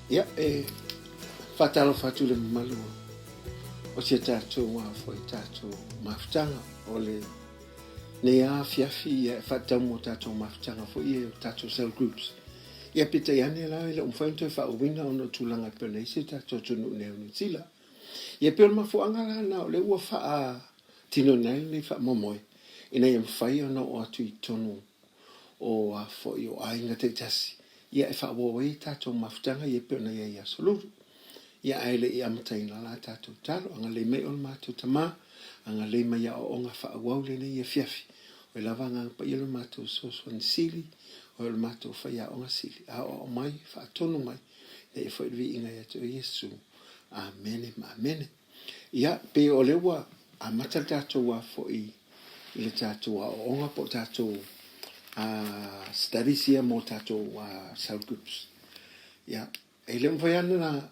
Ia, e faatalofa atu i le mamalu o si a tatou foi tatou mafutaga o lenei afiafi ia e faatatau mo tatou mafutaga foi ia o tatou cell groups. Ia peitai ane la e le o mafai ona toe faaauauina ona o tulaga e pei ona i ai si o tatou atunuu nei o Niu Sila. Ia pei o le mafuaaga la lena o lea ua faatinoina ai lenei faamoemoe ina ia mafai ona oo atu i totonu o a foi o aiga taitasi ia e faaauau ai tatou mafutaga ia e pei ona i ai i Aso Lulu. Ia ae le i amataina la tatou talo, agalelei mai o le matou Tama, agalelei mai i aoaoga faaauau lenei afiafi. Oe lava Agaga Paia lo matou fesoasoani sili, oe o le matou faiaoga sili. Aoao mai, faatonu mai, ina ia foi le viiga ia te oe Iesu. Amene ma amene. Ia, pei o lea ua amata le tatou a foi i le tatou aoaoga po o tatou studies ia mo tatou cell groups. Ia, e le o mafai lava ona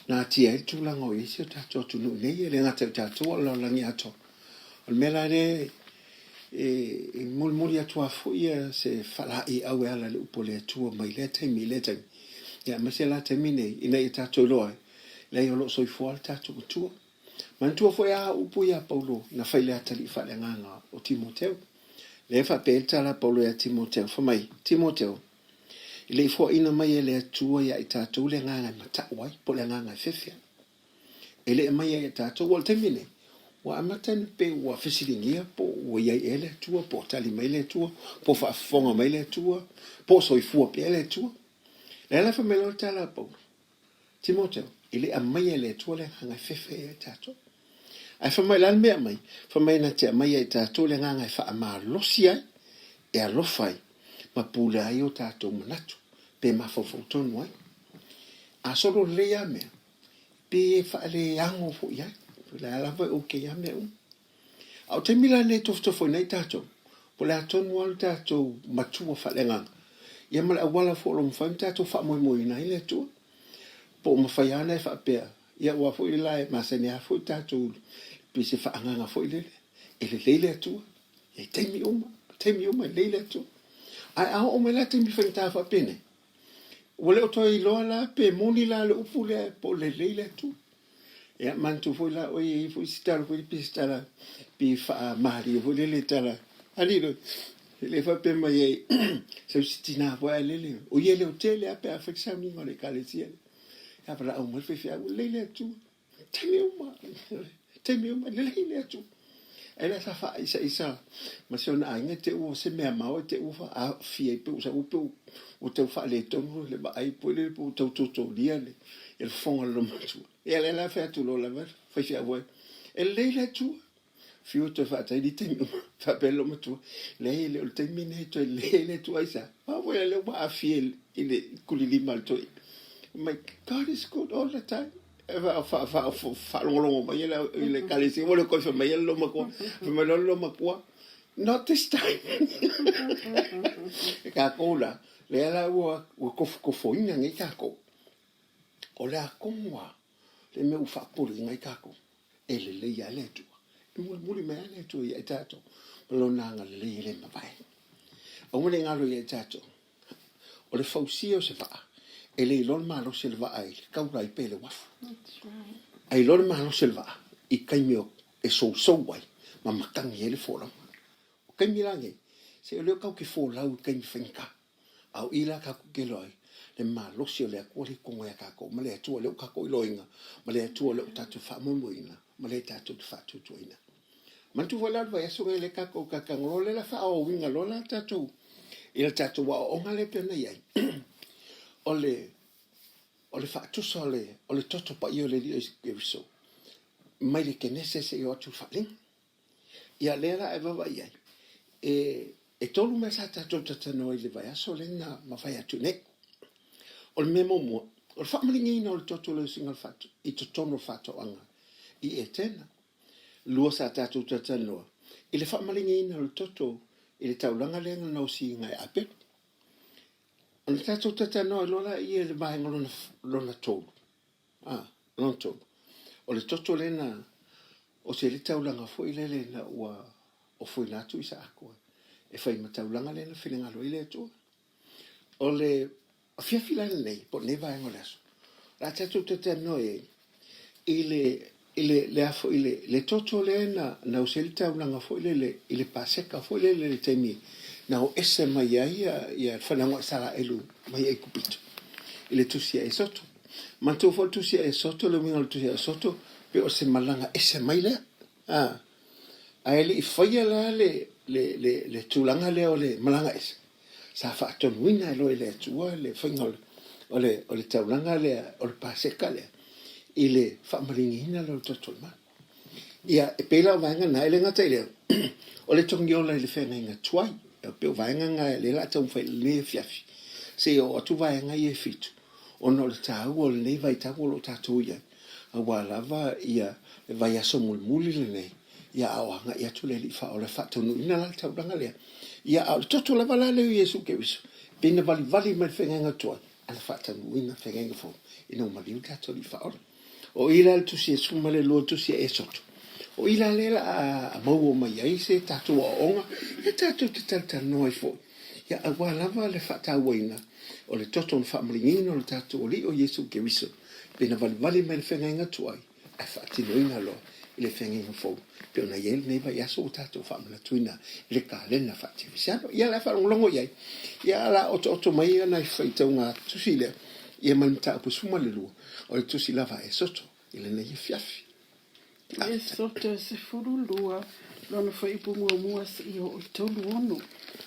natia ai le tulaga o i ai si o tatou atunuu nei, e le gata i tatou a o le lalolagi atoa. O le mea la lea e mulimuli atu lava foi se faalaeiau e ala i le upu a le Atua mai lea taimi i lea taimi, ia aemaise la taimi nei ina ia tatou iloa ai, leai o lo o soifua le tatou Atua. Manatua foi a upu ia a Paulo na fai i le atalii faaleagaga o Timoteo. Lea e faapea ai le tala a Paulo ia Timoteo, fai mai, Timoteo, e le i foaina mai e le Atua ia i tatou le agaga e matau ai, po o le agaga e fefe ai. E le aumai ia i tatou. Ua o le taimi nei, ua amata ona pei ua fesiligia po ua i ai ea le Atua, po o tali mai le Atua, po o faafofoga mai le Atua, po o soifua pea le Atua. Lea la fai mai loa le tala a Paulo, Timoteo, e le aumaia e le Atua le agaga e fefe ai ia i tatou. Ae fai mai, o le a le mea e aumai? Fai mai na te aumaia ia i tatou le agaga e faamalosi ai, e alofa ai, ma pulea ai o tatou manatu, pe mafaufau tonu ai. A solo lelei ia mea, pe faaleago foi i ai, o lea lava e okay lava mea uma. A o taimi la nei e tofotofoina ai tatou, po o le a tonu lava lo tatou matua faaleagaga, ia ma le auala foi o lo o mafai ona tatou faamoemoeina ai le Atua. Po o mafai lava ona e faapea, ia aua foi la e masani lava foi tatou pei se faaagaga foi lele, e lelei le Atua, i taimi uma, taimi uma e lelei le Atua. Ae a oo mai la taimi faigata faapenei, Ua le o toe iloa la pe moni la le upu lea po o lelei le Atua. Ia manatua foi la oe e i ai foi si tala foi lea pei se tala pei faamalie foi lele tala alii loa le faapea mai ai sau si tina foi a lele o ia e leotele lava pe a fai le sauniga o le ekalesia lea. Ia valaau mai le faifeau, lelei le Atua. Taimi uma, taimi uma, lelei le Atua. Ai la sa faaisaisa ma si ona aiga te ua se mea maoa te ua aafia ai pe ua sau pe ua tau faaletonu le vaai po le po ua tau totolia le le fofoga o le loomatua. Ia lea la fai atu loa lava faifeau ai, e lelei le Atua. Fiu toe faataili i taimi uma, faapea le loomatua, leai e le o le taimi lenei e toe lelei ai le Atua. Aisea? Aua foi lea ua aafia i le kulilima a le toeaina. My God is good all the time. E faalogologo mai i le ekalesia, ua le toe fai mai le loomatua. Fai mai loa le loomatua, not this time. E tatou la, lea la ua tofotofoina nei tatou. O le a tonu lava le mea ua faapopoleina ai tatou, e lelei lava le Atua. E mulimuli mai lava le Atua ia i tatou ma Lona agalelei e le mavae. Aua ne i galo ia i tatou, O le fausia o se vaa, e le iloa le malosi o le vaa i le taula ai pea i le uafu. Ae iloa le malosi o le vaa i taimi e sousou ai ma matagi ai le folauga. O taimi la nei, Se o lea tatou te folau i taimi faigata, a o i la tatou te iloa ai le malosi o le Atua lea i totonu ia tatou, ma le Atua lea ua tatou iloaina, ma le Atua lea ua tatou faamoemoeina, ma lea tatou te faatuatuaina. Manatua foi la o le vaiaso lenei lea tatou talatalanoa loa, lea o le a faaauauina loa la tatou i le tatou aoaoga lea e pei ona i ai, o le o le faatusa o le o le toto paia o le Alii o Iesu Keriso mai le Kenese seia oo atu i le Faaaliga. Ia lea la e vaavaai ai, e e tolu mea sa tatou talatalanoa i le vaiaso lea na mavae atu nei. O le mea muamua, o le faamalieina o le toto o le usiga i totonu o le faatoaga i Etena. Lua sa tatou talatalanoa i le faamalieina o le toto i le taulaga lea na gaosiina e Apelu. Ona tatou talatalanoa ai loa laia i le vaega lona, lona tolu, a, lona tolu, o le toto lea na osi ai le taulaga foi lele na ua ofoina atu Isaako e fai ma taulaga lea na finagalo ai le Atua. O le afiafi la lenei, po o lenei vaega o le aso, o le a tatou talatalanoa ai i le, i le, le a foi, le, le toto lea na, na usi ai le taulaga foi lele i le Paseka foi lele i le taimi na o ese mai ai ia, ia le fanauga a Isaraelu mai Aikupito i le tusi a Esoto. Manatua foi le tusi a Esoto, le uiga o le tusi a Esoto, pe o se malaga ese mai lea. A, ae le i faia la le, le, le, le tulaga lea o le malaga ese, sa faatonuina ai loa e le Atua le faiga o le, o le, o le taulaga lea, o le Paseka lea, i le faamalieina lea o le toto o le malu. Ia, e pei la o vaega na, e le gata i lea, o le togiola i le feagaiga tuai, e pei o vaega na lea o le a taumafai i lenei afiafi, seia oo atu vaega ia e fitu, ona o le taua o lenei vaitau o lo o tatou i ai, aua lava ia le vaiaso mulimuli lenei, ia a o agai atu le Alii Faaola e faataunuuina la le taulaga lea. Ia a o le toto lava la lea o Iesu Keriso, pei na valivali mai le feagaiga tuai, a na faataunuuina le feagaiga fou ina ua maliu le tatou Alii Faaola. O i la le tusi e 12 tusi a Esoto. O i la lea la a maua mai ai se tatou aoaoga, ia tatou te talatalanoa ai foi. Ia aua lava le faatauaina o le toto na faamalieina o le tatou Alii o Iesu Keriso, pei na valivali mai le feagaiga tuai, ae faatinoina loa i le feagaiga fou pei ona i ai lenei vaiaso ua tatou faamanatuina i le kalena faa-kerisiano. Ia, o le a faalogologo i ai, ia, o le a otooto mai nai faitauga tusi lea, ia ma le mataupu 12, o le tusi lava a Esoto i lenei afiafi. Esoto 12, lona fuaiupu muamua seia oo i 36,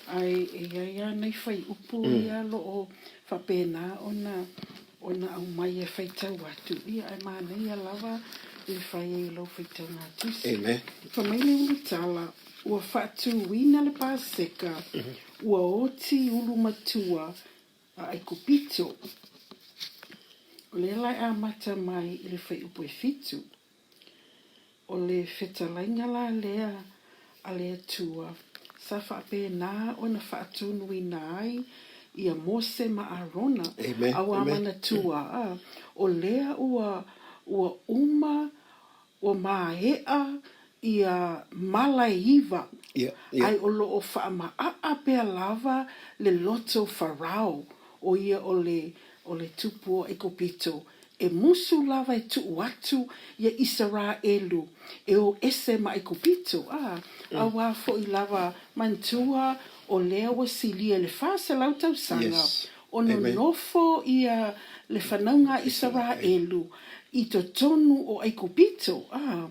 ae e i ai lava nai fuaiupu ia o lo o faapena ona ona aumai e faitau atu, ia ae manaia lava le fai ai o lau faitauga tusi. Amen. Fai mai le ulutala, ua faatuina le Paseka, ua oti ulu matua a Aikupito. O lea la e amata mai i le fuaiupu e fitu. O le fetalaiga la lea a le Atua sa faapena ona faatonuina ai ia Mose ma Arona, Amen. a ua Amen. manatua, a, o lea ua, ua uma, ua maeʻa ia mala e iwa, Yeah, yeah. ae o lo o faamaʻaʻa pea lava le loto o Farao, ʻo ia o le, o le tupu o ʻAikupito, E musu lava e tuu atu ia Isaraelu e o ese ma ʻAikupito, a, auā foʻi lava manatua o lea ua silia i le 400 tausaga Yes. o Amen. nonofo ia le fanauga a Isaraelu i totonu o ʻAikupito, a,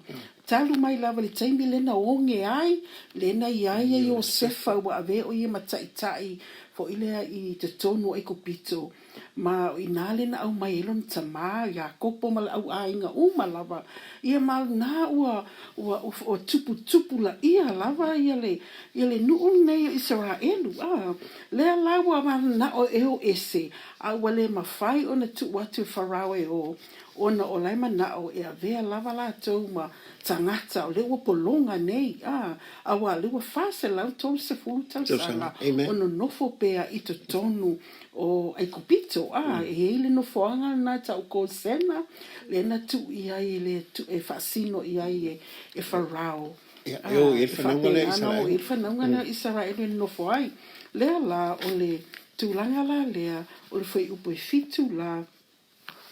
talu mai lava i le taimi lea na oge ai, lea na i ai ia Iosefa ua avea ʻo ia ma taitai foʻi lea i totonu o ʻAikupito. Ma o i inā lea na ʻau mai ai lona tamā, Iakopo ma le ʻau ʻāina uma lava. Ia ma lena ua, ua, ua tuputupu laʻia lava ia le, ia le nuʻu lenei o ʻIseraʻelu, a lea la ua manaʻo e o ese, a ua le mafai ona tuu atu e Farao e o, ona o lae manaʻo e avea lava lātou ma tagata o lea ua pologa nei, a, auā lea ua 430 tausaga o nonofo pea i totonu o ʻAikupito, a e i ai le nofoaga lena e tau Gosena, lea na tuu i ai e le e faasino i ai e, e Farao. Ia, e o i ai le fanauga lea a Isaraelu. E i ai le fanauga lea a Isaraelu e nonofo ai. Lea la, o le tulaga la lea, o le fuaiupu e fitu la.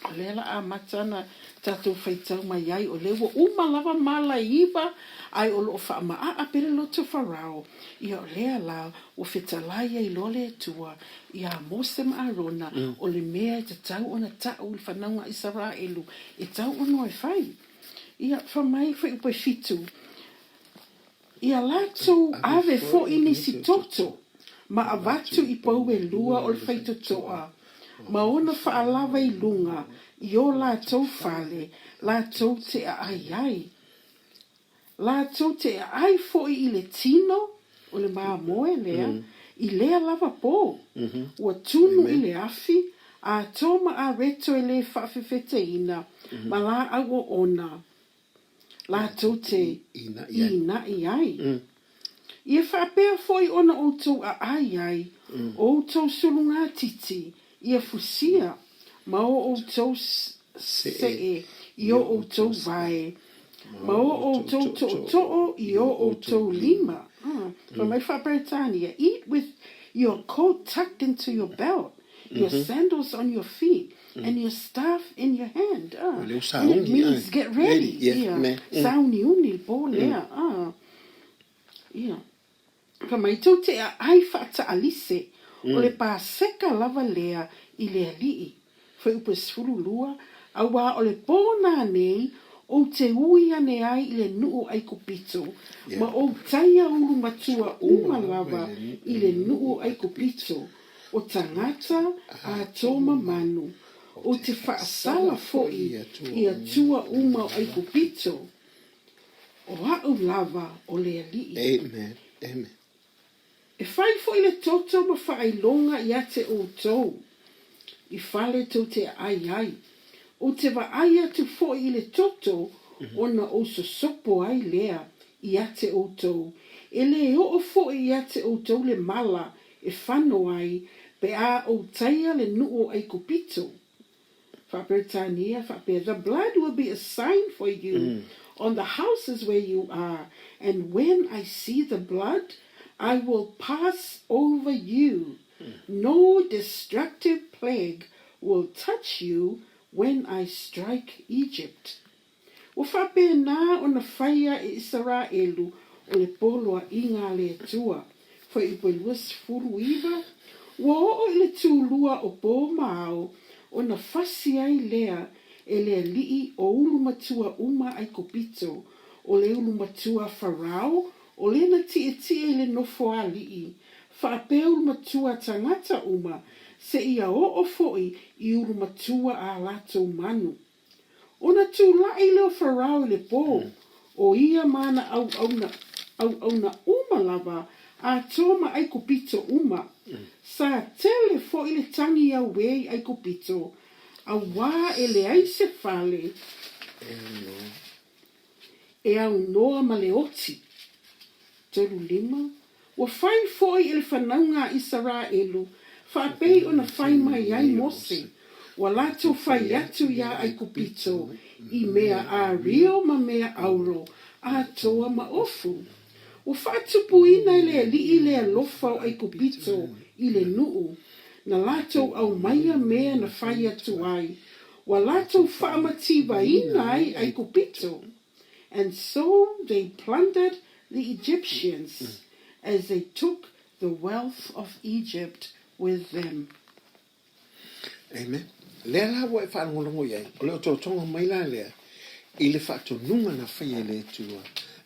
O lea la amata ana tatou faitau mai ai, o lea ua uma lava mala e iva, ae o lo o faamaaa pea le loto Farao. Ia o lea la ua fetalai ai loa le Atua iā Mose ma Arona, o le mea e tatau ona ta'u i le fanauga a Isaraelu, e tau ona e fai. Ia, fai mai fuaiupu e fitu, Ia latou ave foi nisi toto ma avatu i pou e lua o le faitotoa, ma ona faalava i luga i o latou fale latou te aai ai. Latou te aai foi i le tino o le mamoe lea i lea lava po, ua tunu i le afi, atoa ma areto e le faafefeteina ma laau oona. Latou te ina'i ai. Ia faapea foi ona outou aai ai o outou sulugatiti ia fusia ma o outou see i o outou vae, ma o outou tootoo i o outou lima. Fai mai Faa-Peretania, Eat with your coat tucked into your belt, your sandals on your feet, and your staff in your hand. O lea ua And it sauni, means ai. get ready. Ready, yeah, Ia, me. Sauniuni le po lea. Ia. Fai mai, tou te aai faataalise, o le Paseka lava lea i le Alii. Fuaiupu e 12, Auā o le pō nanei, ou te ui ane ai i le nuu o Aikupito, ma ou taia ulu matua uma lava i le nuu o Aikupito, o tagata atoa ma manu, ou te faasala foi i atua uma o Aikupito, o a'u lava o le Alii. Amen. Amen. E fai foi le toto ma faailoga ia te outou, i fale tou te aai ai. Ou te vaai atu foi i le toto ona ou sosopo ai lea ia te outou, e lē oo foi ia te outou le mala e fano ai pe a ou taia le nuu o Aikupito. Faa-Peretania faapea, The blood will be a sign for you on the houses where you are, and when I see the blood, I will pass over you. No destructive plague will touch you when I strike Egypt. Ua faapena ona faia e Isaraelu o le poloaiga a le Atua. Fuaiupu e 29, Ua oo i le tulua o po ma ao ona fasi ai lea e le alii o ulu matua uma Aikupito, o le ulu matua a Farao, o lena tietie i le nofo alii, faapea ulu matua tagata uma, seia oo foi i ulu matua a latou manu. Ona tulai lea o Farao i le pō, ʻo ia ma ana auauna, auauna uma lava, atoa ma ʻAikupito uma. Sa tele foi le tagi auē i ʻAikupito, auā e leai se fale e aunoa ma le oti. 35, Ua fai foi e le fanauga a Isaraelu, faapei ona fai mai ai Mose, ua latou fai atu iā Aikupito i mea ārio ma mea auro, atoa ma ofu. Ua faatupuina e le Alii le alofa o Aikupito i le nuu, na latou aumaia mea na fai atu ai, ua latou faamativaina ai Aikupito. And so they plundered the Egyptians as they took the wealth of Egypt with them. Amen. Lea la ua e faalogologo i ai, o le otootoga mai la lea i le faatonuga na faia e le Atua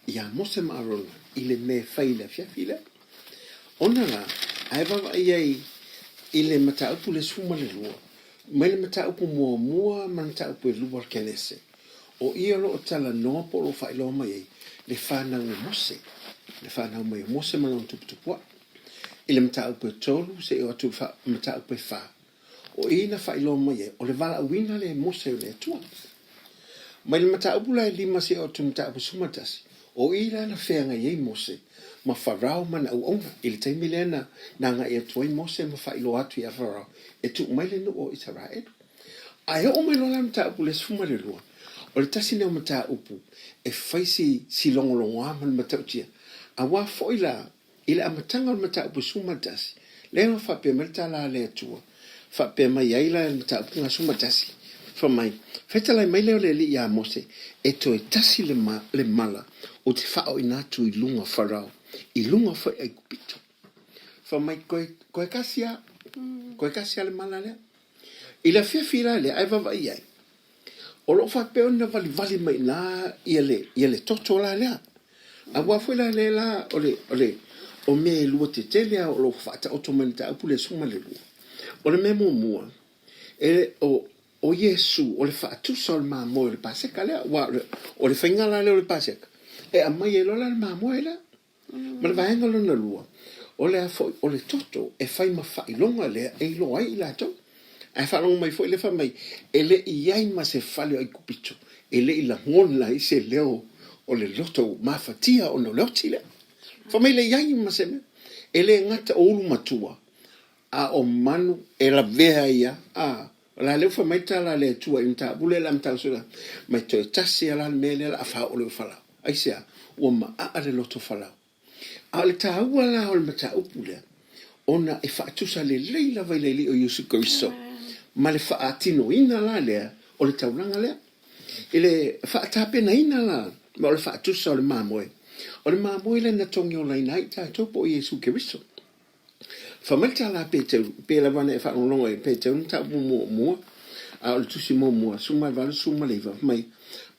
iā Mose ma Arona i le mea e fai i le afiafi lea. Ona la, a e vaavaai ai i le mataupu le 12, mai le mataupu muamua ma le mataupu e lua o le Kenese, O ia o lo o talanoa po o lo o faailoa mai ai le fanau o Mose, le fanau mai o Mose ma lona tuputupuaʻi. I le mataupu e tolu seia oo atu i le mataupu e fa, o i na faailoa mai ai o le valaauina lea e Mose o le Atua. Mai le mataupu la e lima seia oo atu i le mataupu e 11, o i la na feagai ai Mose ma Farao ma ana auauna i le taimi lea na agai atu ai Mose ma faailoa atu iā Farao e tuu mai le nuu o Isaraelu. Ae oo mai loa la le mataupu i le 12, o le tasi lea o mataupu e fai si si logologoa ma le matautia, auā foi la i le amataga o le mataupu 11, lea na faapea mai le tala a le Atua, faapea mai ai la i le mataupu lena 11, Fai mai, Fetalai mai lea o le Alii iā Mose, e toe tasi le, le mala ou te faaoina atu i luga o Farao, i luga foi o Aikupito. Fai mai, Koe, koe kasi a, koe kasi a le mala lea. I le afiafi la lea, ae vaavaai i ai, o lo o faapea ona valivali mai i ina ia le, ia le toto la lea. Aua foi la lea la o le, o le, o mea e lua tetele lava o lo o faataoto mai i le mataupu lea 12. O le mea muamua, e, o, o Iesu o le faatusa o le mamoe o le Paseka lea, aua o le, o le faiga la lea o le Paseka, e aumai ai loa la le mamoe lea. Ma le vaega lona lua, o le a foi, o le toto e fai ma faailoga lea e iloa ai i latou. Ae faalogo mai foi lea fai mai, e le i i ai ma se fale o Aikupito e le i lagona ai se leo o le loto mafatia ona o le oti lea. Fai mai e le i ai ma se mea. E le gata o ulu matua, a o manu e lavea ia, a, o la lea ua fai mai le tala a le Atua i mataupu lea le amataga sui mai toe tasi a la le mea lea la a faaoo le Farao. Aisea? Ua maaa le loto Farao. A o le taua la o le mataupu lea, ona e faatusa lelei lava i le Alii o Iesu Keriso ma le faatinoina la lea o le taulaga lea. I le faatapenaina la ma o le faatusa o le mamoe, o le mamoe lea na togiolaina ai i tatou po o Iesu Keriso. Fai mai le tala a Peteru, pei lava ona e faalogologo i Peteru mataupu muamua, a o le tusi muamua, 18, 19, fai mai,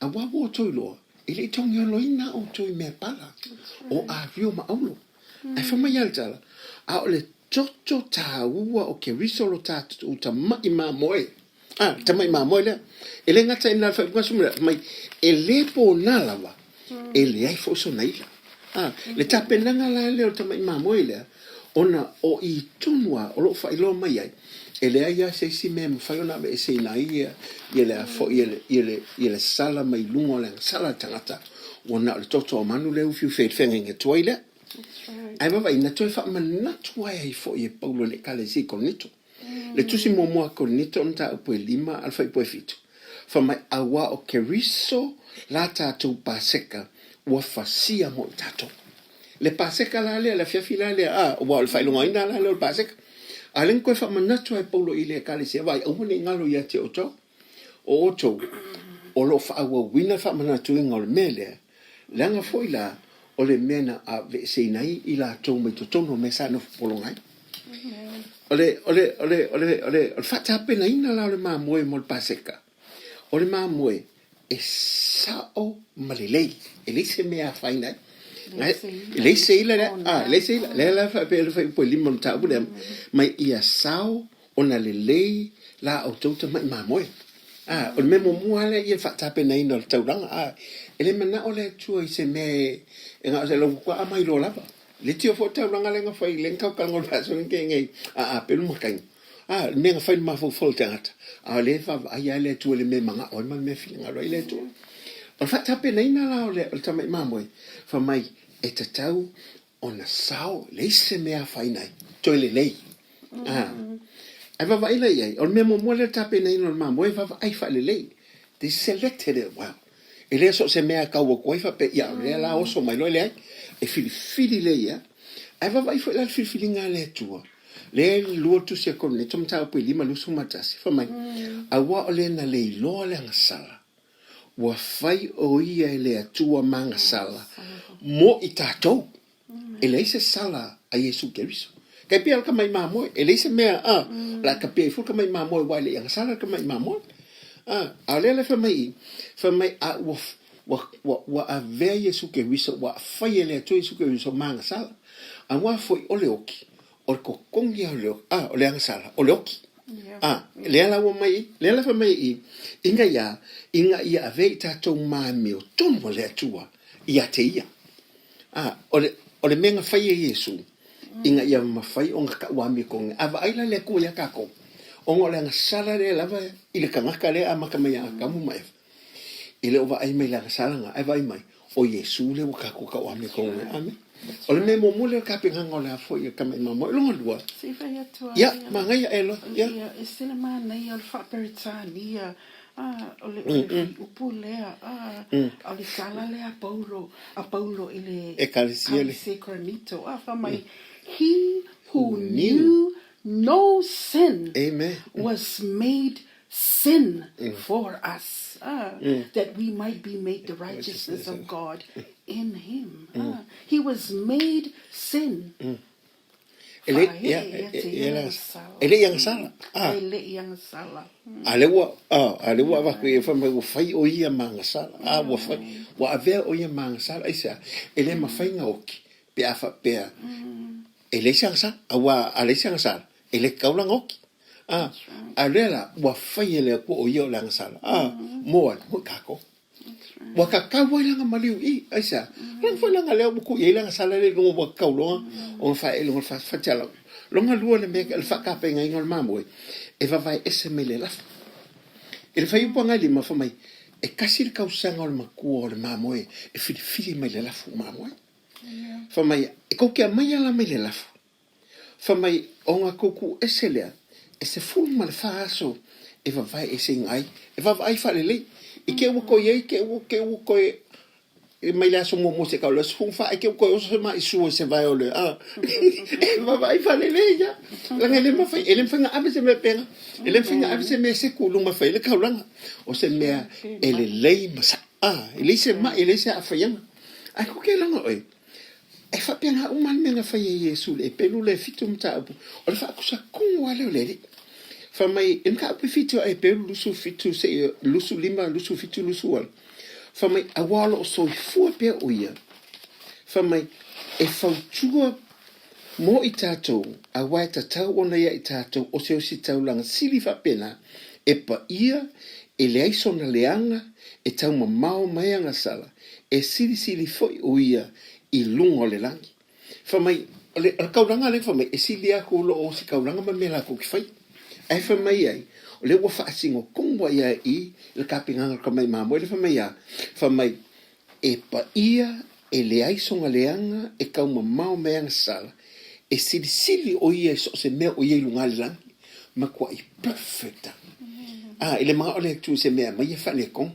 Auā ua outou iloa, e le i togioloina outou i mea pala, o āfio ma auro. Ae fai mai lava le tala, A o le toto tāua o Keriso lo tatou tama'i mamoe. A, le tama'i mamoe lea. E le gata i lena le faaiuga aso fai mai, e le pona lava, e leai foi sona ila. A, le tapenaga la lea o le tama'i mamoe lea, ona o i tonu lava o lo o faailoa mai ai, e leai lava se isi mea e mafai ona aveeseina ai ia, ia le a foi, ia le, ia le, ia le sala mai luga o le agasala a le tagata, ua na o le toto o manu lea e ufiufi ai le feagaiga tuai lea. Ae vaavaai, na toe faamanatu ai foi e Paulo i le Ekalesia i Korinito. Le tusi muamua a Korinito o mataupu e lima a le fuaiupu e fitu, fai mai, Auā o Keriso la tatou Paseka ua fasia mo i tatou. Le Paseka la lea, le afiafi la lea, a, aua o le faailogaina la lea o le Paseka. A o lea na toe faamanatu lava e Paulo i le Ekalesia, vaai, aua ne i galo ia te outou, o outou o lo o faaauauina le faamanatuina o le mea lea, Leaga foi la o le mea na aveeseina ai i latou mai totonu o mea sa nofo pologa ai. O le, o le, o le, o le, o le, o le faatapenaina la o le mamoe mo le Paseka, o le mamoe e sao ma lelei, e leai se mea e afaina ai. E leai se ila lea, a, e leai se ila, lea la faapea le fuaiupu e lima o le mataupu lea, mai ia sao ona lelei la outou tamai mamoe. A, o le mea muamua lava lea ia le faatapenaina o le taulaga. A, e le manao le Atua i se mea e, e na o se lau a mai loa lava. Le tio foi taulaga lea na fai, lea na tautalaga o le faasolo ke nei, a a pelu makaina. A, le mea na fai le mafaufau o le tagata, a o lea e vaavaai lava le Atua i le mea e manao ai ma le mea e finagalo ai le Atua. O le faatapenaina la o le, o le tamai mamoe, fai mai, e tatau ona sao, leai se mea afaina ai, toe lelei. A, ae vaavaai la i ai, o le mea muamua lea tapenaina o le mamoe, vaavaai faalelei. They selected it well. E le so o se mea e tau atu ai faapea, ia, o lea la oso mai loa, e leai. E filifili lea ia. Ae vaavaai foi la i le filifiliga a le Atua. Lea e lua tusi a Korinito mataupu e 5, 21, fai mai, Aua o le na le iloa le agasala, Ua fai ʻo ia e le Atua ma agasala mo i tatou. E leai se sala a Iesu Keriso. Kai pea o le tamaʻi mamoe, e leai se mea, a, o le a kapea ifo le tamaʻi mamoe aua e le i agasala le tamaʻi mamoe. A, a o lea la e fai mai i, fai mai a ua, ua, ua, ua avea Iesu Keriso, ua fai e le Atua Iesu Keriso ma agasala. Aua foi o le oki, O le totogi a o le, a, o le agasala, o le oki. A, lea la ua mai, lea la fai mai i, ina ia, ina ia ave i tatou ma amiotonu a le Atua ia te ia. A, o le, o le mea na fai e Iesu, ina ia mafai ona tau amiotonu. A vaai la le Atua ia tatou, ona o le agasala lea lava i le tagata lea e amata mai ia Atamu ma Eva. E le o vaai mai i le agasala lena, ae vaai mai, o Iesu lea ua tatou tau amiotonu ai. Amene. O le mea muamua lea o le tapenaga o le a foi e tama i mamoe. Lona lua. Se i fai atu ai. Ia, manaia e loa. Ia. Ia, e se le manaia o le faa-Peretania, a, o le, o le fuaiupu lea, a, o le tala lea a Paulo, a Paulo i le Ekalesia le. Ekalesia i Korinito, a, fai mai, He who knew no sin Amen. was made. sin for us, that we might be made the righteousness of God in him. He was made sin. E le, ia, e le i agasala. E le i agasala. A le ua, a le ua avatu ia fai mai ua fai o ia ma agasala. A ua fai, ua avea o ia ma agasala. Aisea? E le mafai na oki pe a faapea e leai se agasala. Aua a leai se agasala, e le tatau la ona oki. A, a o lea la, ua fai e le Atua o ia o le agasala. A, mo ai, mo i kākou. Ua kakau ai lana maliu i, aisea? Leaga foi leaga lea ua tuu i ai le agasala lea i luga ua kakau loa ona faaee i luga o le fatialau. Lona lua le mea, le faatapenaina o le mamoe, e vavae ese mai le lafo. I le fuaiupu agai lima fai mai, e tasi le tausaga o le matua o le mamoe e filifili mai le lafo mamoe. Fai mai, e tou te aumaia la mai le lafo. Fai mai, ona tou tuu ese lea, e 14 aso e vavae eseina ai, e vaavaai faalelei. I te i ua toe i ai, te i ua, te i ua toe, mai le aso muamua seia tau i le aso 14, ai te i ua toe oso se maisua i se vae o le, a, e vaavaai faalelei lava. Leaga e le mafai, e le mafai ona ave se mea pena, e le mafai ona ave se mea e seku i luma e fai ai le taulaga. O se mea e lelei ma sao, a, e leai se mai, e leai se aafaiaga. Ae kou ke laga oe, E faapena uma le mea na fai e Iesu i le epelu lea e fitu mataupu, o le faakusa kumu lava lea o le Alii. Fai mai, i le mataupu e fitu a Eperu 27 seia 25, 27, 28, fai mai, aua o lo o soifua pea o ia, fai mai, e fautua mo i tatou, aua e tatau ona ia i tatou o se ositaulaga sili faapena, e paia, e leai sona leaga, e taumamao mai agasala, e silisili foi o ia i luga o le lagi. Fai mai, o le kaulaga lea fai mai, e sili atu lo o ositaulaga ma mea latou te faia. Ae fai mai ai, o lea ua faasino tonu lava ia i le tapenaga o le tamai mamoe lea fai mai a, fai mai, e paia, e leai sona leaga, e taumamao mai agasala, e silisili o ia i so o se mea o ia i luga o le lagi, matuai perfect lava. A, i le manao o le Atua i se mea e aumai e faaletonu.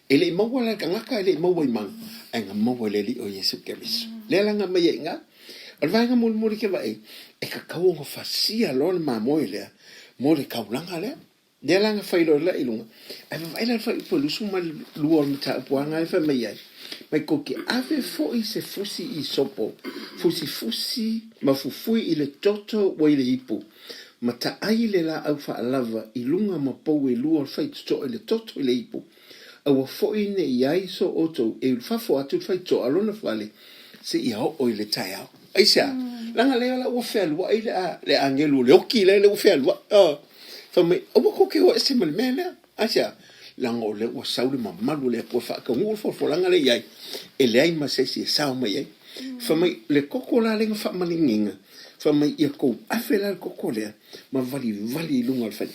E le i maua la e le tagata, e le i maua i mana, ae na maua e le Alii o Iesu Keriso. Lea la na aumai ai i ina. O le vaega mulimuli ke vaai, e tatau ona fasia loa le mamoe lea mo le taulaga lea. Lea la na fai loa la i luga, ae vaavaai la i le fuaiupu e 22 o le mataupu lava lena e fai mai ai, Mai kou te ave foi se fusi isopo, fusifusi ma fufui i le toto ua i le ipu, ma taai le laau faalava i luga ma pou e lua o le faitotoa i le toto i le ipu, aua foi ne i ai so outou e ulufafo atu le faitotoa lona fale seia oo i le taeao. Aisea? Leaga lea la ua fealuai le, le agelu o le oki lea, lea ua fealuai. Oh. Fai mai, aua kou te o ese ma le mea lea. Aisea? Leaga o lea ua sau le mamalu o le Atua e faataunuu le folafolaga lea i ai, e leai ma se isi e sao mai ai. Fai mai, le koko la lea na faamaliniina, fai mai, ia tou ave la le koko lea ma valivali i luga o le fale.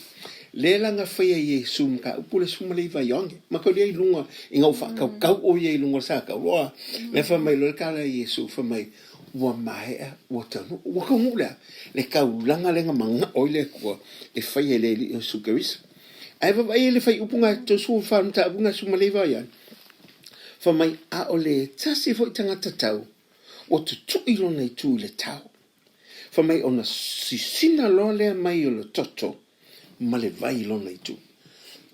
Lea la na faia e Iesu mataupu le 19 Ioane, mataulia i luga ina ua faatautau o ia i luga o le sa tauloa. Lea fai mai loa le tala a Iesu, fai mai, ua maea, ua taunuu. Ua taunuu le a? Le taulaga lea na manao ai le Atua e faia e le Alii o Iesu Keriso. Ae vaavaai i le fuaiupu na 34 mataupu na 19 Ioane, fai mai, a o le tasi foi tagata tau, ua tutui lona itu i le tao. Fai mai ona sisina loa lea mai o le toto ma le vai i lona itu.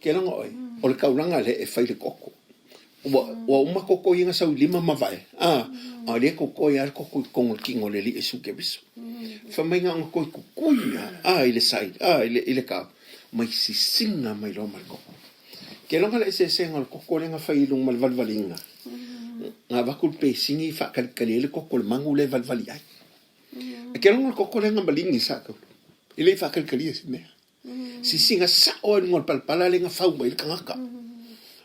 Ke logo oe, o le kaulaga lea e fai le koko. Ua, ua uma koko ia na sau i lima ma vae, a, a o lea koko ia le koko i totonu o le kino o le Alii Iesu Keriso. Fai mai na ona toe kukui lava, a, i le side, a, i le, i le kao, mai sisina mai loa ma le koko. Ke logo le eseesega o le koko lea na fai i luga ma le valivaliga, na avatu le pesini faakalikali ai le koko o le manu lea e valivali ai. E ke logo le koko lea na maligi sa tau, e le i faakalikali se mea. Sisiga sao ai luga o le palapala lea na fau mai le tagata.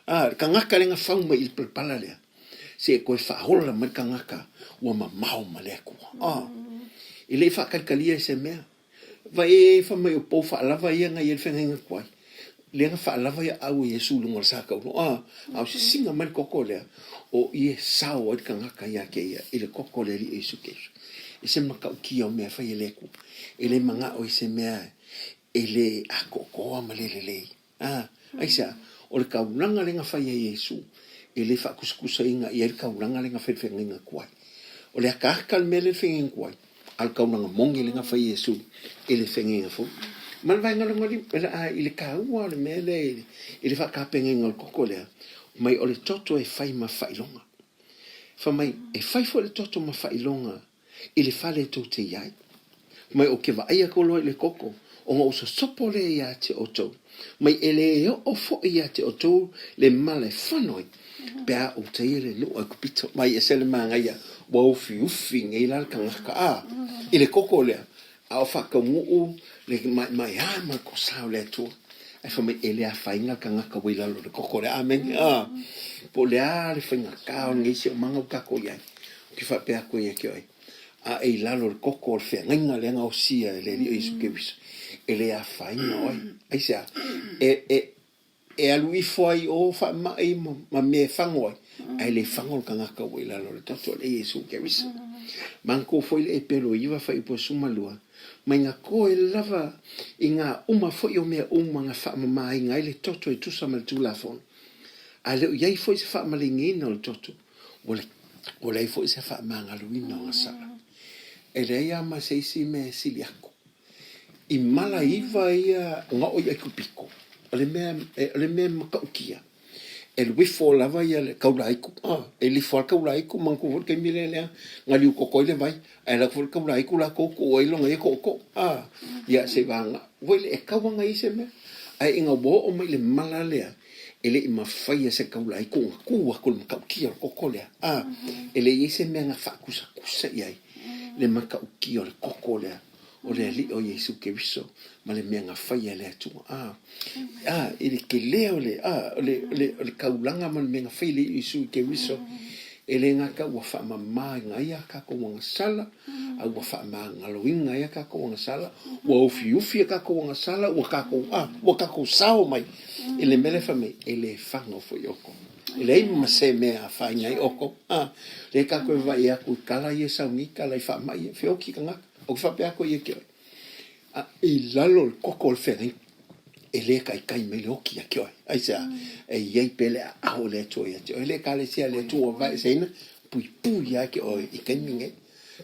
A, le tagata lea na fau mai i le palapala lea, se e toe faaola mai le tagata ua mamao ma le Atua. A, e le i faakalikalia i se mea. Vai e fai mai o pou faalava ia na i ai le feagaiga tuai. Lea na faalava ia au e Iesu i luga o le sa tauloa. A, a o sisiga mai le koko lea, o i e sao ai le tagata ia te ia i le koko o le Alii o Iesu Keriso. E se matautia o mea e fai e le Atua. E le manao i se mea e le atoatoa ma le lelei. A, aisea? O le taulaga lea na fai e Iesu, e le faatusatusaina i ai le taulaga lea na fai e le feagaiga tuai. O le akaaka le mea lea le feagaiga tuai, a o le taulaga moni lea na fai e Iesu e le feagaiga fou. Ma le vaega lona a, i le taua o le mea lea i le, i le faatapenaina o le koko lea, mai o le toto e fai ma faailoga. Fai mai, e fai foi le toto ma faailoga i le fale tou te i ai. Fai mai, ou te vaai atu loa i le koko, ona ou sosopo lea ia te outou, mai e le oo foi ia te outou le mala e fano ai, pe a ou taia le nuu Aikupito. Mai e ese le manaia, ua ufiufi nei la le tagata, a, i le koko lea, A o faataunuu le maemaea ma le tosa o le Atua, ae fai mai, e le afaina le tagata ua i lalo o le koko lea. Amene. A, po o le a le faigata o lenei siomaga ua tatou i ai, ou te faapea atu ai ia te oe, a e i lalo o le koko o le feagaiga lea na osia e le Alii o Iesu Keriso, e le afaina oe. Aisea? E, e, E alu ifo ai i o faamai ma mea e fago ai, ae le fago le tagata ua i lalo o le toto o le Iesu Keriso. Manatua foi le Epelo 9 fuaiupu 12, mai na toe lava i ngā uma foi o mea uma na faamamaina ai le toto e tusa ma le Tulafono, a le o i ai foi se faamaligiina o le toto, ua ua leai foi se faamagaluina o gasala. E leai lava ma se isi mea e sili aku. I malaiva ia na oo i Aikupito, o le mea, o le mea matautia, e lifo lava ia le taulaiku, e lifo lava le taulaiku, manatua foi le taimi lea lea na liu toto ai le vai, ae alu atu foi le taulaiku latou tuu ai lona ia tootoo, ia seivaga foi le e tau ana i se mea. Ae ina ua oo mai i le mala lea, e le i mafai e se taulaiku ona tu atu i le matautia o le toto lea, e le i i ai se mea na faatusatusa i ai le matautia o le toto lea. o le Alii o Iesu Keriso ma le mea na faia e le Atua. A, a, i le tele o le, a, o le, o le, o le taulaga ma le mea na faia e le Iesu Keriso, e le gata ua faamama ina ai a tatou agasala, a ua faamagaloina ai a tatou agasala, ua ufiufi a tatou agasala, ua tatou, a, ua tatou sao mai i le mea lea fai mai, e le fago foi outou. E leai ma se mea e afaina ai outou. A, lea tatou e vaai atu i tala ia e sau nei, tala i faamai ia, feoti tagata. Ou te faapea atu ia te oe, a i lalo o le koko o le feagaiga, e le taitai mai le oki ia te oe. Aisea? E i ai pea le aao o le Atua ia te oe. E le Ekalesia a le Atua ua vaeseina, puipui ia te oe i taimi nei.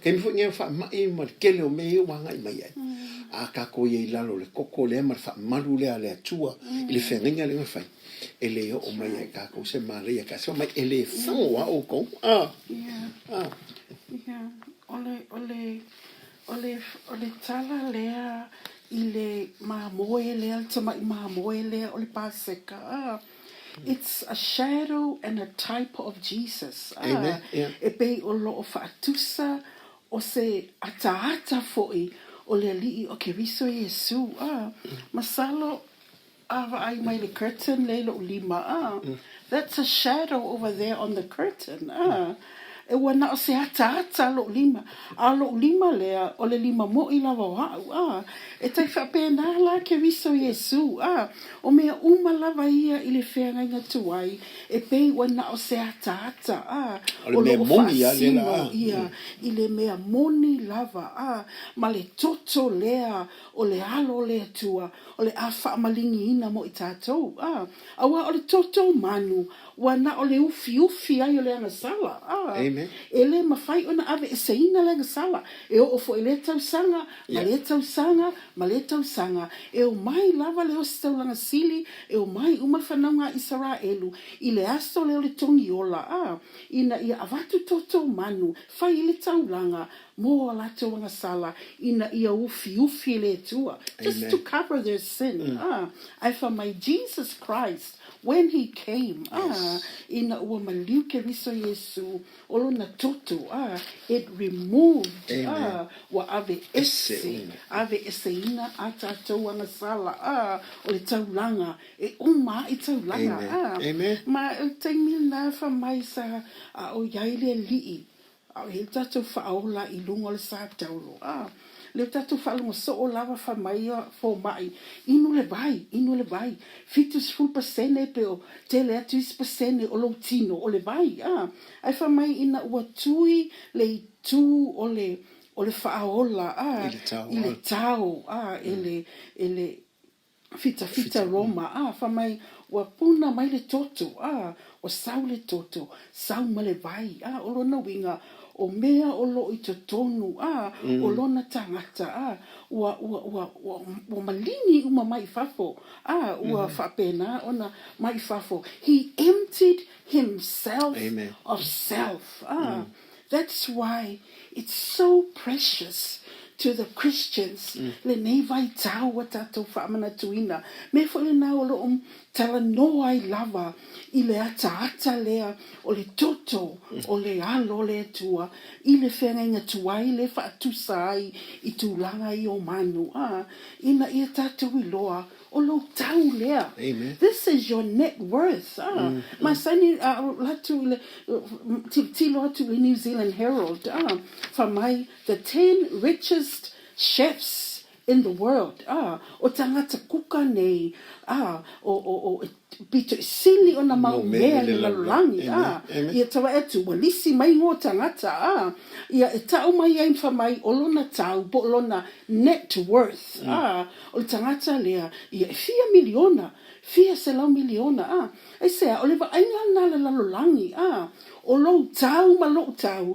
Taimi foi nei o faamai ma le tele o mea ia ua agai mai ai. A tatou i ai i lalo o le koko lea ma le faamalu lea a le Atua i le feagaiga lea na fai, e le oo mai ia i tatou se malaia tasi. Fai mai, e le fago lava outou. A. A. O le, o le, o le, o le tala lea i le mamoe lea, le tamai mamoe lea o le Paseka, a, it's a shadow and a type of Jesus, a, Amen, yeah. e pei o lo o faatusa o se ataata foi o le Alii o Keriso Iesu, a, masalo A vaai mai le curtain lea i lou lima, ah, that's a shadow over there on the curtain, ah. E ua na o se ataata lou lima, a o lou lima lea, o le lima moʻi lava o aʻu, ah. E tai faapena la Keriso Iesū, ah. O mea uma lava ia i le feagaiga tuai, e pei ua na o se ataata, ah, O le mea o loo moni a lea la, faasino ah. ia i le mea moni lava, ah, ma le toto lea o le alo o le Atua, o le a faamaligiina mo i tatou, a, aua o le toto manu, ua na o le ufiufi ai o le agasala, a, Amen. e le mafai ona aveeseina le agasala, e oo foi i lea tausaga, ma Yeah. lea tausaga, ma lea tausaga, e omai lava le ositaulaga sili, e omai uma le fanauga a Isaraelu i le aso lea o le togiola, a, ina ia avatu toto manu, fai i le taulaga, mo a latou agasala ina ia ufiufi e le Atua, just to cover their sin, ah, ae fai mai Jesus Christ when he came, ah, ina ua maliu Keriso Iesu o lona toto, ah, it removed, ah, ua ave ese, ave eseina a tatou agasala, ah, o le taulaga, e uma ai taulaga, ah, ma o le taimi lena fai mai sa a o i ai le Alii A o i ai le tatou faaola i luga o le sa taulo, a lea tatou faalogo soo lava fai mai ia fomai, inu le vai, inu le vai, 70% pe o tele atu isi pasene o lou tino o le vai, a. Ae fai mai ina ua tui le itu o le, o le faaola, a, I i le tao, a, e le, e le, Fitafita Roma, a, fai mai, ua puna mai le toto, a, ua sau le toto, sau ma le vai, a, o lona uiga, O mea o lo o i totonu, a, o lona tagata, a, ua, ua, ua, ua, ua maligi uma mai i fafo, a, ua faapena ona mai i fafo. He emptied himself Amen. of self, a. That's why it's so precious to the Christians lenei vaitau ua tatou faamanatuina. Mea foi lena o lo o talanoa ai lava i le ataata lea o le toto o le Alo o le Atua i le feagaiga tuai le faatusa ai i tulaga ia o manu, ā, ina ia tatou iloa o lou tau lea. Amen. This is your net worth, ā. Masani a alu atu i le, tilotilo atu i le New Zealand Herald, ā, fai mai, the ten richest chefs in the world, ā, o tagata kuka nei, ā, o, o, o, pito i sili ona mau mea i le lalolagi, ā, ia tau atu ua lisi mai ngō tagata, ā, ia e tau mai ai fai mai o lona tau po o lona net worth, ā, o le tagata lea, ia e fia miliona, fia selau miliona, ā, Aisea, o le vaaiga lena a le lalolagi, ā, o lou tau ma loʻu tau,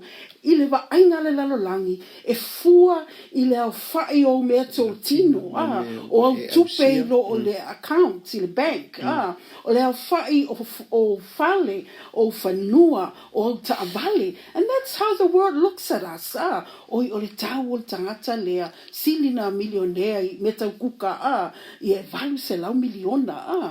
i le vaaiga a le lalolagi, e fua i le aofaʻi o au mea tōtino, ā, o au tupe i lo o le account i le bank, ā, o le aofaʻi o ou fale, o ou fanua, o au taʻawale. And that's how the world looks at us, ā, oi, o le tau o le tagata lea, sili nā milionea i mea tau kuka, ā, ia e 800 miliona, ā.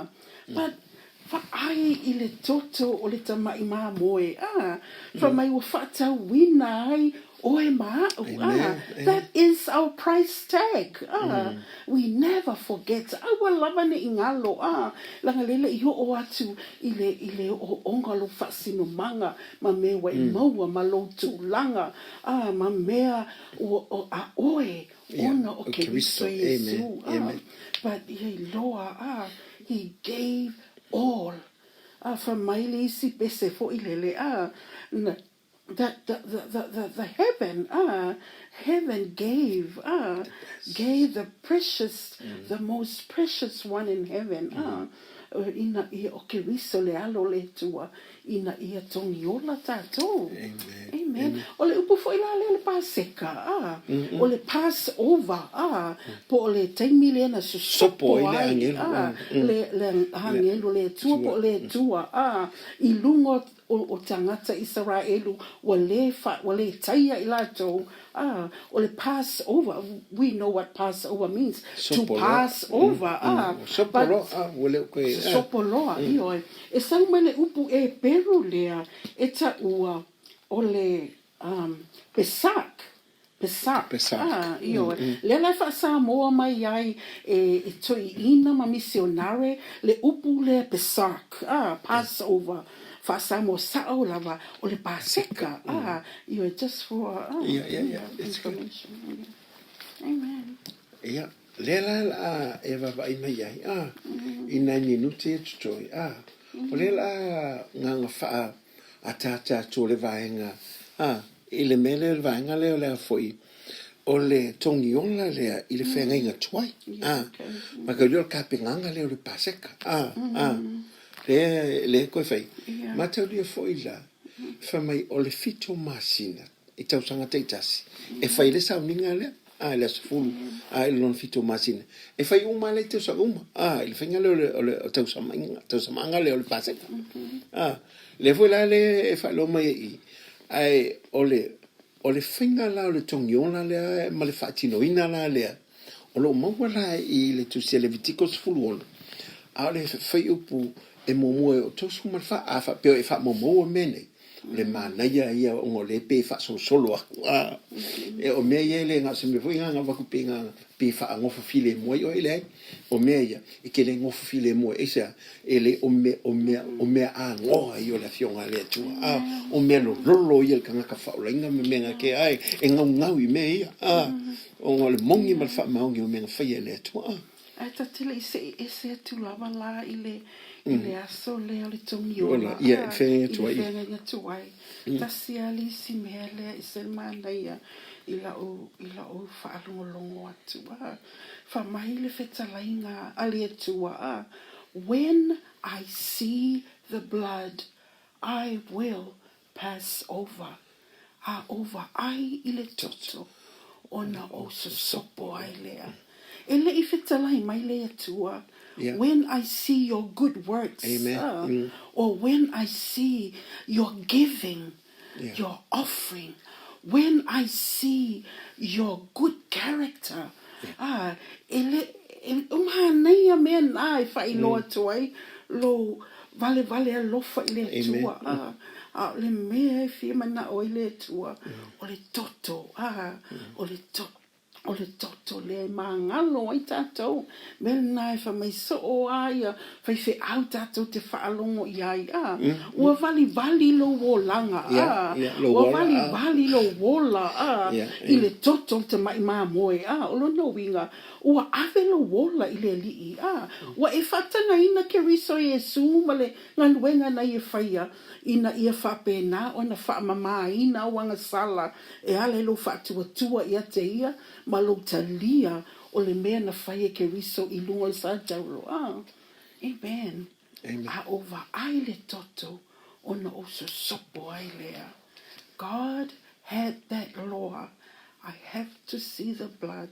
But vaai i le toto o le tamaʻi mamoe, a, fai mai ua faatauina ai oe ma aʻu, a, that is our price tag, a, we never forget, aua lava ne i galo, a, leaga lele i oo atu i le, i le ooooga o lou faasinomaga ma mea ua e maua ma lou tulaga, a, ma mea ua, a oe ona o Keriso Iesu, a, but ia iloa, a, he gave all, a, fai mai le isi pese foi lele, a, na, the, the, the, the, the heaven, a, heaven gave, a, gave the precious, the most precious one in heaven, a, ina ia o Keriso le Alo o le Atua, ina ia togi ola tatou. Amen. Amen. O le upu foi la lea o le Paseka, a, o le Passover, a, po o le taimi lea na sosopo ai, a, le, le agelu o le Atua po o le Atua, a, i luga o, o tagata Isaraelu ua le fa, ua le taia i latou, a, o le Passover, we know what Passover means, to pass over, a, Sopo loa, a, ua le o koe, a. Sopo loa, ioe. E sau mai le upu Eperu lea e taua o le um Pesach, Pesach, Pesach. A, ioe. Lea la e faa-Samoa mai ai e, e toeaiina ma misionare le upu lea Pesach, a, Passover, faa-Samoa sao lava o le Paseka, a, ioe, just for a, Yeah, yeah, yeah, it's good. information. Amen. Yeah. Lea la la a e vaavaai mai ai, a, i nai minute e totoe, a, o lea la a gaga faa ataata atu o le vaega, a, i le mea lea o le vaega lea o le a foi, o le togiola lea i le feagaiga tuai, a, ma ka o le kapenaga lea o le Paseka, a, a, lea, lea koe fai. Mataulia foi la, fai mai o le 7 masina, i tausaga taitasi, e fai le sauniga lea, a, i le aso 10, a, i le lona 7 o masina. E fai uma lava i tausaga uma, a, i le faiga lea o le, o le tausamaiga, tausamaaga lea o le Paseka. A, lea foi la lea e faailoa mai ai i i, ae o le, o le faiga la o le togiola lea ma le faatinoina la lea, o lo o maua la i le Tusi a Levitiko 16, a o le fuaiupu e muamua e o 34, a faapea e faamaumaua mea nei, O le manaia ia ona o lea e pei e faasolosolo atu a. E o mea ia e le na o se mea foi na avatu pei na pei e faanofo filemu ai oe, leai. O mea ia e te le nofo filemu ai, aisea? E le o mea o mea o mea anoa ia o le Afioga a le Atua a. O mea lololo ia i le tagata faaolaina ma mea na kea ai e naunau i mea ia a. Ona o le moni ma le faamaoni o mea na faia e le Atua a. Ae ta te le i seʻi ese atu lava la i le, i le aso lea o le togiola, a, i le feagaiga tuai. Tasi lava le isi mea lea e ese le manaia i la'u, i la'u faalogologo atu, a, fai mai le fetalaiga a le Atua, a, When I see the blood, I will pass over. A ou vaai i le toto, ona ou sosopo ai lea. E le i fetalai mai le Atua, When I see your good works, or when I see your giving, your offering, when I see your good character, ā, e le, e manaia mea nā e faailoa atu ai lou valevale alofa i le Atua, ā, a o le mea e fia manao ai le Atua, o le toto, ā, o le toto. O le toto lea e māgalo ai tātou, mea lena e fai mai soo a ia faifeau tātou te faalogo i ai, ā, ua valivali lou olaga, ā, ua valivali lou ola, ā, i le toto o le tamaʻi mamoe, ā, o lona uiga, ua ave lou ola i le Alii, ā, ua e faatagaina Keriso Iesū ma le galuega na ia faia, ina ia faapena ona faamamāina ou agasala e ala i lou faatuatua ia te ia ma lou talia o le mea na fai e Keriso i luga o le satauro. Ah, amen. Amen. A ou vaai le toto ona ou sosopo ai lea. God had that law. I have to see the blood.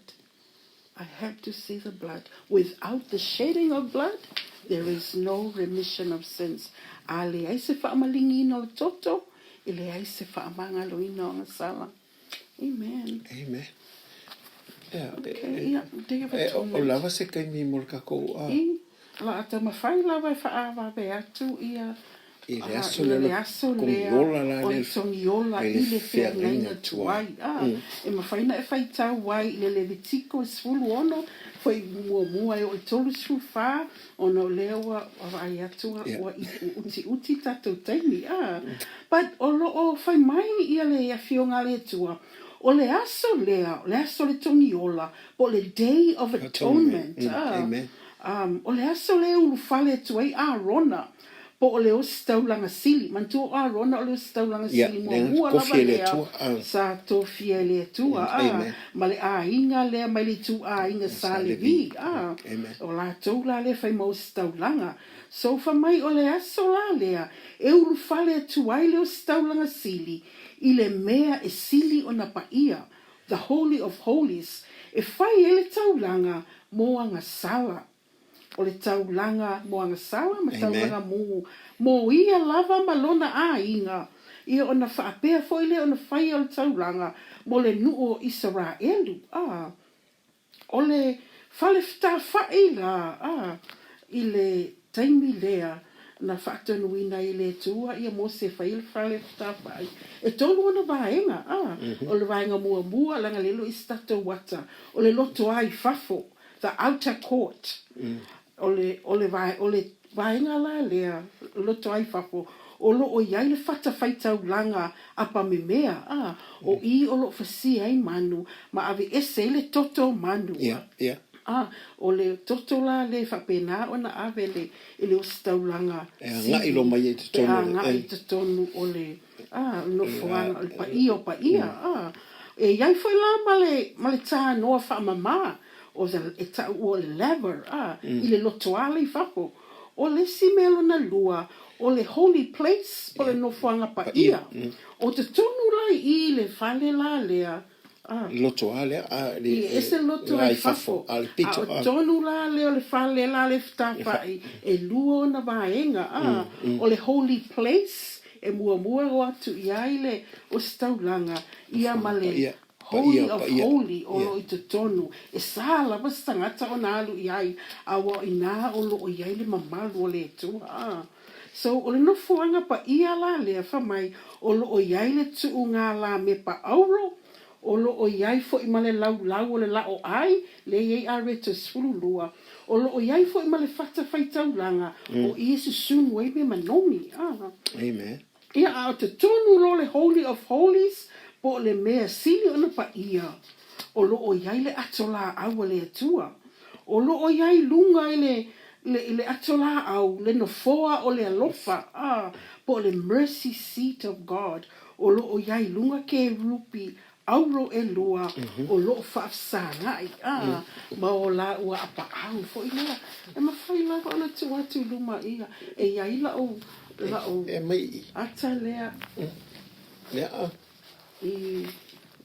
I have to see the blood. Without the shedding of blood, there is no remission of sins. A leai se faamaligiina o le toto, e leai se faamagaloina o agasala. Amen. Amen. Yeah, okay, ia, Day of e, Atonement. O lava se taimi mo le kakou a. I, la a taumafai lava e faaavave atu ia I le aso lea, le aso lea o le togiola i le feagaiga tuai. E mafai ona e faitau ai i le Levitiko e 16, foi muamua e oo i 34, ona o lea ua vaai atu ua utiuti tatou taimi. But o lo o fai mai ia le Afioga a le Atua, o le aso lea, o le aso o le togiola, po o le Day of Atonement, o le aso lea e ulufale atu ai Arona Po o le ositaulaga sili. Manatua o Arona o le ositaulaga sili muamua lava lea sa tofia e le Atua, a, ma le aiga lea mai le ituaiga sa Levi, a, o latou la lea fai ma ositaulaga. So fa mai o le aso la lea e ulufale atu ai le ositaulaga sili i le mea e sili ona paia, the holy of holies, e fai ai le taulaga mo agasala. O le taulaga mo agasala ma taulaga mo mo ia lava ma lona aiga, ia ona faapea foi lea ona faia o le taulaga mo le nuu o Isaraelu, a, o le fale fetafaʻi la, a, i le taimi lea na faatonuina ai e le Atua ia Mose e faia le fale fetafaʻi. E tolu ona vaega, a, o le vaega muamua, leaga lelo i se tatou ata, o le lotoa i fafo, The outer court. O le, o le vae, o le vaega la lea, loto ai fafo, o lo o i ai le fatafaitaulaga apamemea, a, o i o lo o fasia ai manu, ma aveese ai le toto o manu. Yeah, yeah. A, o le toto la lea e faapena ona ave le, i le ositaulaga E agai loa mai ai i totonu o le. E agai i totonu o le, a, nofoaga, o le paia o paia, a. E i ai foi la ma le, ma le tānoa faamamā, o the, e ta'u ua o le laver, a, i le lotoa le i fafo. O le isi mea lona lua, o le holy place po o le nofoaga paia. O totonu la i i le fale la lea, a. Lotoa lea, a, le, e ese le lotoa i fafo, a o le pito, a o tonu la lea o le fale la le fetafa'i, e lua ona vaega, a, o le holy place e muamua o atu i ai le ositaulaga, ia ma le Holy of Holy o lo o i totonu, e sa lava se tagata ona alu i ai, a ua o inā o lo o i ai le mamalu o le Atua. A. So, o le nofoaga paia la lea, fa mai, o lo o i ai le tuuga lamepa auro, o lo o i ai foi ma le laulau o le la'o ai, lea e i ai areto 12, o lo o i ai foi ma le fata faitaulaga o i e susunu ai mea manogi. A. Amen. Ia, a o totonu loa le Holy of Holies, po o le mea sili ona paia, o lo o i ai le ato lāʻau a le Atua. O lo o i ai luga i le, le, i le ato lāʻau, le nofoa o le alofa, a, po o le mercy seat of God, o lo o i ai luga kerupi auro ʻelua o lo o faafesagaʻi, a, ma o lāua apaʻau foi lea. E mafai lava ona tuu atu i luma ia, e i ai laʻu, laʻu E mai i. ata lea. Lea. I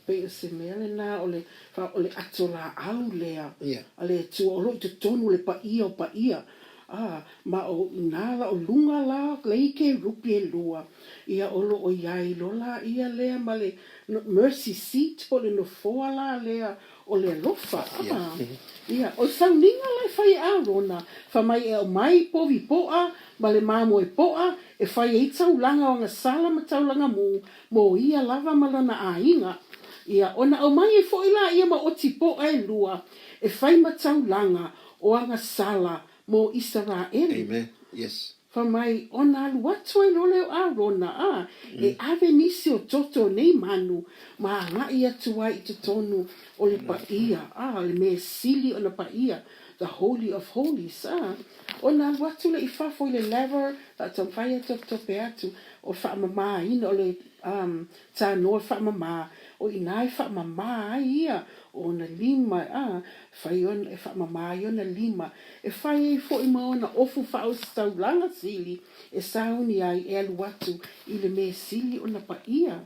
pei o se mea lena o le o le ato laau lea a le Atua o lo o i totonu o le paia o paia, a, ma o ina la o luga la lei kerupi elua, ia o lo o i ai loa laia lea ma le mercy seat po o le nofoa la lea o le alofa, a. Ia, o le sauniga la e fai e Arona, fai mai e aumai povi poa ma le mamoe poa e fai ai taulaga o agasala ma taulaga mu mo ia lava ma lona aiga. Ia, ona aumai ai foi laia ma oti poa elua e fai ma taulaga o agasala mo Isaraelu. Amen. Yes. Fai mai, ona alu atu ai loa lea o Arona, a, e ave nisi o toto o nei manu ma agai atu ai i totonu o le paia, a, le mea sili ona paia, the holy of holies, a. Ona alu atu lea i fafo i le laver, faataumafai e topetope atu, o le faamamaina, o le, um, tanoa faamama, o i ina e faamama ai ia ona lima, a, fai ona, e faamama ai ona lima, e fai ai foi ma ona ofu faaositaulaga sili e sauni ai e alu atu i le mea sili ona paia.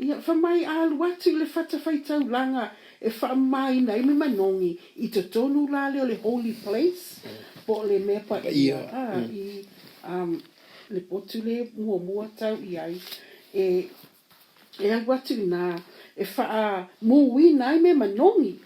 Ia, fai mai a alu atu i le fatafaitaulaga e faamamaina ai me manogi i totonu la lea o le holy place, po o le mea paia, a, i, um, le potu le muamua tau i ai, e, e alu atu i ina e faamūina ai mea manogi.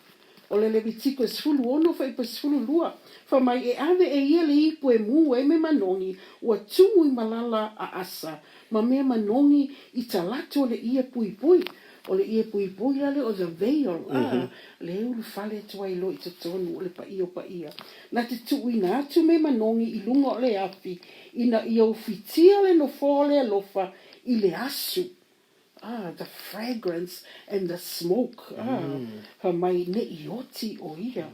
O le Levitiko e 16 fuaiupu 12, fai mai, E ave e ia le ipu e mū ai mea manogi, ua tumu i malala a asa, ma mea manogi i talaatu o le ie puipui. O le ie puipui la lea o the veil, a, le ulufale atu ai loa i totonu o le paia o paia. Na te tuuina atu mea manogi i luga o le afi, ina ia ufitia le nofoa o le alofa i le asu, ah, the fragrance and the smoke, ah, fai mai ne i oti o ia.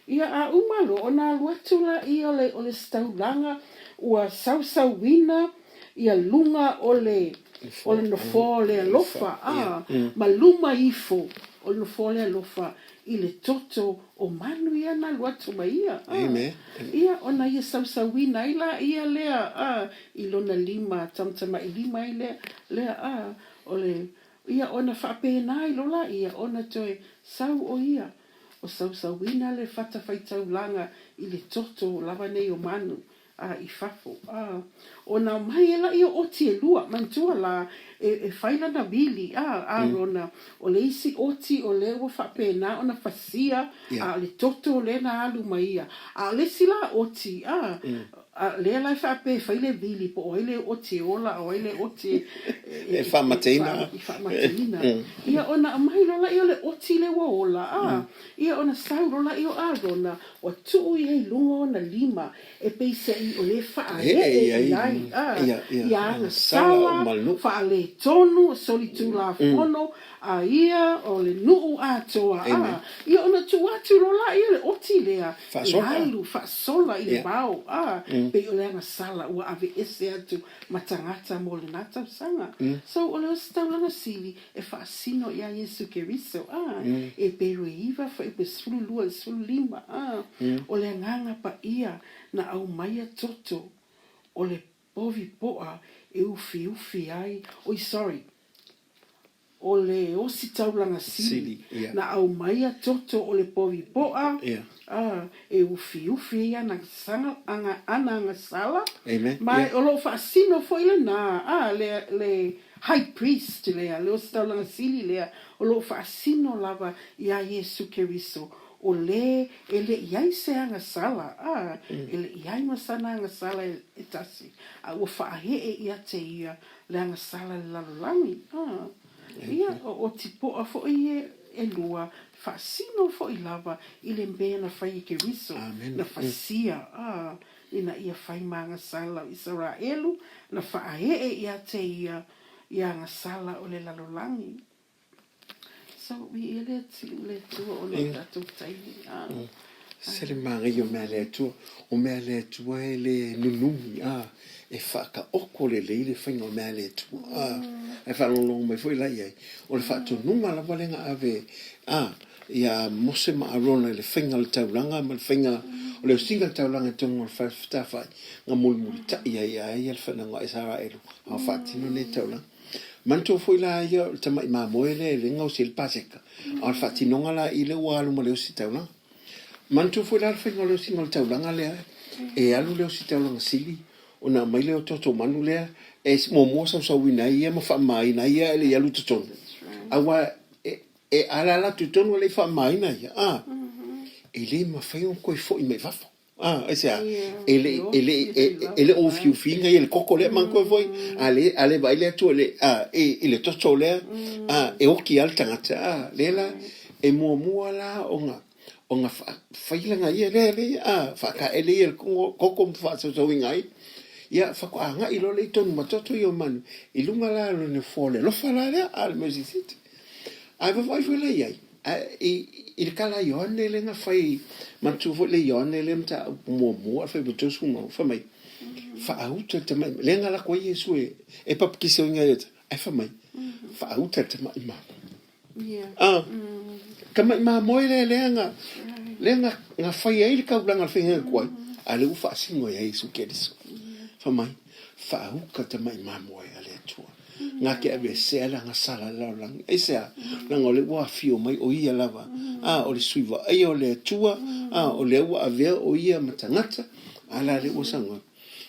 Ia, a uma loa, ona alu atu laia o le, o le setaulaga, ua sausauina ia luga o le, o le nofoa o le alofa, ah, ma luma ifo o le nofoa o le alofa i le toto o manu ia na alu atu ma ia, ah, ia, ona ia sausauina ai laia lea, ah, i lona lima tamatama'i lima ai lea, lea, ah, o le, ia, ona faapena ai loa laia ona toe sau o ia, o sausauina le fatafaitaulaga i le toto lava nei o manu, a i fafo, a, ona aumai e laʻi o oti elua, manatua la, e, e fai lana wili, a, Arona, o le isi oti o lea ua faapena ona fasia, a o le toto o lea na alu ma ia, a o le isi la oti, a, a lea la e faapea e fai le wili, po o ai le oti e ola, a o ai le oti e, e, e faamateina. E faamateina. Ia, ona aumai loa laʻi o le oti lea ua ola, a, ia ona sau loa laʻi o Arona, Ua tuu ia i luga ona lima e peiseai o lē faaee i ai, a, ia ana sala faaletonu, solitulafono, a ia o le nuu atoa, a, ia ona tuu atu loa la ia le oti lea e alu faasola i le vao, a, pei o le agasala ua aveese atu ma tagata mo lena tausaga. So, o le ositaulaga sili e faasino iā Iesu Keriso, a, e Peru e iva fuaiupu e 12 i le 15, a, o le agaga paia na aumaia toto o le povi poa e ufiufi ai, oi sorry, o le ositaulaga sili na aumaia toto o le povi poa, a, e ufiufi ai ana ana agasala, ma o lo o faasino foi lena, a, le, le High Priest lea, le ositaulaga sili lea, o lo o faasino lava iā Iesu Keriso, o le e le i ai se agasala, a, e le i ai ma sana agasala e tasi, a ua faaee ia te ia le agasala i le lalolagi, a. Ia, o otipoa foi e elua, faasino foi lava i le mea na fai e Keriso, na fasia, a, ina ia fai ma agasala o Isaraelu, na faaee ia te ia i agasala o le lalolagi. So, viia le le Atua ona o tatou taimi. A. Se le manaia o mea a le Atua, o mea a le Atua e le nunumi, a, e faataoto lelei le faiga o mea a le Atua, a, ae faalogologo mai foi la i ai, o le faatonuga lava lea na ave, a, iā Mose ma Arona i le faiga o le taulaga ma le faiga o le osiga o le taulaga i totonu o le fale fetāfa'i, na mulimulita'i ai ia ia le fanauga a Isaraelu a o faatino nei taulaga. Manatua foi la ia o le tamai mamoe lea e le gaosi ai le Paseka, a o le faatinoga la i lea ua alu ma le ositaulaga. Manatua foi la le faiga o le osiga o le taulaga lea, e alu le ositaulaga sili ona aumai lea o toto manu lea e muamua sausauina ai ia ma faamamaina ai ia ae le i alu i totonu. Aua e, e alaala atu i totonu ae le i faamamaina ia, a, e le mafai ona toe foi mai fafo. A, aisea? E le i, e le i, e le o ufiufiina ia le toto lea, manatua foi, a le, a le vaai le Atua i le, a, i, i le toto lea, a, e oti lava le tagata, a, lea la, e muamua la ona, ona fai lana ia lea, lea, a, faataele ia le toto ma faasausauina ai, ia, faatoa agai loa lea i totonu ma toto ia o manu, i luga la o le nofoa o le alofa la lea, a, le mercy seat. Ae vaavaai foi la i ai, i le tala a Ioane lea na fai, manatua foi le Ioane lea mataupu muamua a le fuaiupu 32, fai mai, faauta le tamai, lea na alu atu ai Iesu e papatisoina ia, ae fai mai, faauta le tamai mamoe. Ah, tamai mamoe lea lea na, lea na, na fai ai le taulaga a le faiga tuai, a lea ua faasino ai Iesu Keriso. Fai mai, faauta tamai mamoe a le Atua. Na te aveesea le agasala i le lalolagi. Aisea? Leaga o lea ua afio mai o Ia lava, a, o le Sui Vaaia o le Atua, a, o lea ua avea o Ia ma tagata, a la lea ua saunoa.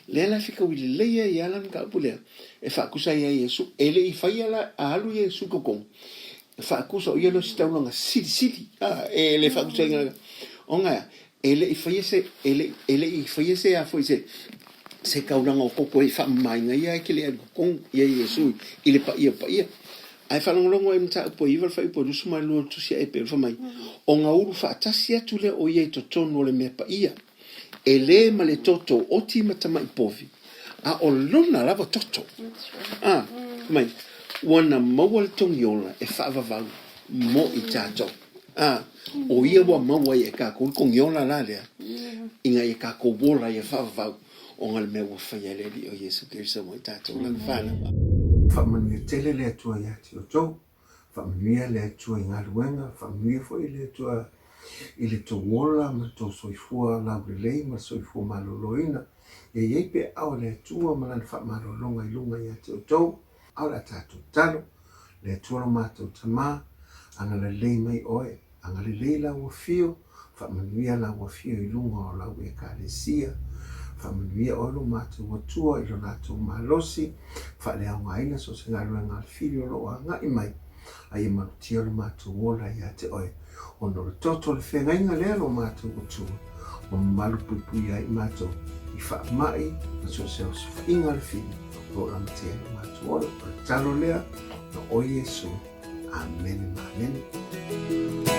Lea la e fetaui lelei ai lava la le mataupu lea, e faatusa ai ia Iesu. E le i faia la, a alu Iesu i totonu, e faatusa o Ia le ositaulaga silisili, a, e le faatusaina, ona e a? E le i faia se, e le, e le i faia se a foi se, se taulaga o toto e faamamaina ia ae te le alu totonu ia Iesu i le paia o paia. Ae faalogologo ai mataupu e 9 le fuaiupu e 22 o le Tusi a Epeu fai mai, Ona ulu faatasi atu lea o ia i totonu o le mea paia, e le ma le toto oti ma tamai povi, a o lona lava toto. A, fai mai, ua na maua le togiola e faavavau mo i tatou. A, o ia ua maua ai e kākou le togiola la lea, ina ia kākou ola ia faavavau, ona le mea ua faia e le Alii o Iesu Keriso mo i tātou lana whānau. Faamanuia tele le Atua iā te outou, faamanuia le Atua i galuega, faamanuia foi le Atua i le tou ola ma le tou soifua laulelei ma le soifua maloloina. Ia i ai pe aao le Atua ma lana faamalologa i luga iā te outou. A o le a tatou tatalo, Le Atua lo matou Tama, agalelei mai Oe, agalelei Lau Afio, faamanuia Lau Afio i luga o Lau Ekalesia, faamanuia Oe lo matou Atua i lo latou malosi, faaleaogaina so o se galuega a le fili o lo o agai mai, a ia malutia lo matou ola ia te Oe, ona o le toto o le feagaiga lea lo matou Atua, ua mamalu puipuia ai matou i faamai ma so o se osofaiga o le fili o lo o lamatia ai lo matou ola. O le tatalo lea, na oe Iesu. Amene ma amene.